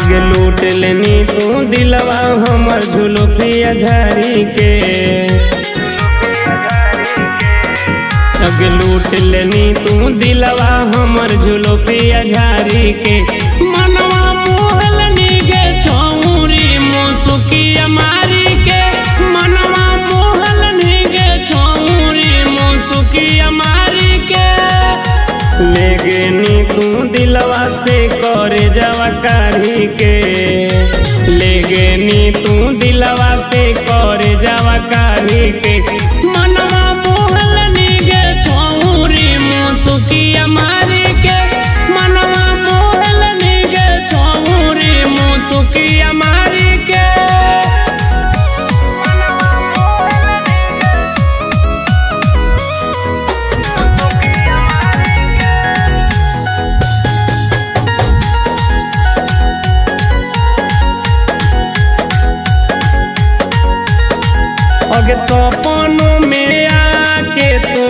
अगे लूट लेनी तू दिलवा हमर झुलुफिया झारी के। अगे लूट लेनी तू दिलवा हमर झुलुफिया झारी के। मनवा मोहलनी गे छौरी मुसुकिया मारी के। मनवा मोहलनी गे छौरी मुसुकिया मारी के। ले गेनी तू दिलवा से करे जावा कारी के। ले गेनी तू दिलवा से करे जावा कारी के। मनवा मोहलनी गे छौरी मुसुकिया मारी के। मनवा मोहलनी गे छौरी मुसुकिया मारी के। अगे सपनों में आके तू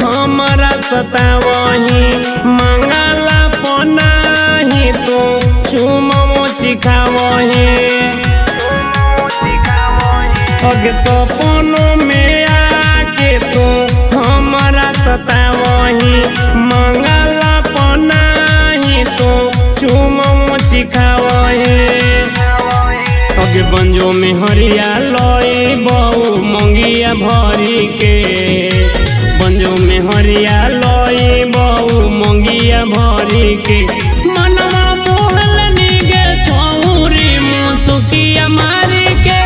हमारा सतावही, मंगला पनाही तू चुमो चिखावही। अगे सपनों में आके तू हमारा सतावही, मंगला पनाही तू चुमो चिखावही। अगे बंजो में हरिया लई बहु मंगिया भरी के। बंजो में हरिया लई बहु मंगिया भरी के। मनवा मोहलनी गे छौरी मुसुकिया मारी के।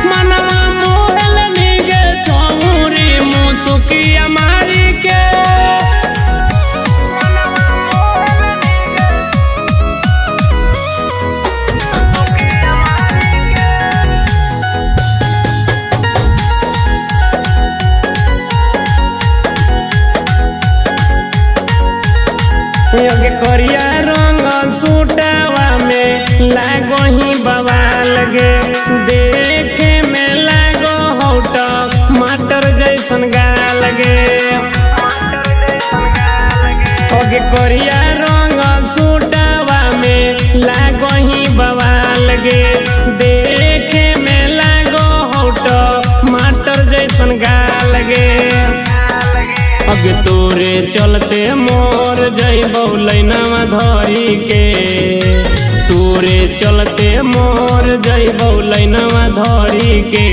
मनवा मोहलनी गे छौरी मुसुकिया मारी के। अगे करिया रंग सूटावा में लागो ही बवाल गे। देखे में लागो हौट मटर जैसन गाल गे। अगे करिया रंग सूटावा में लागो ही बवाल गे। देखे में लागो हौट मटर जैसन गाल गे। अगे तोरे चलते मोर जइबौ लैनवा धरी के। तोरे चलते मोर जइबौ लैनवा धरी के।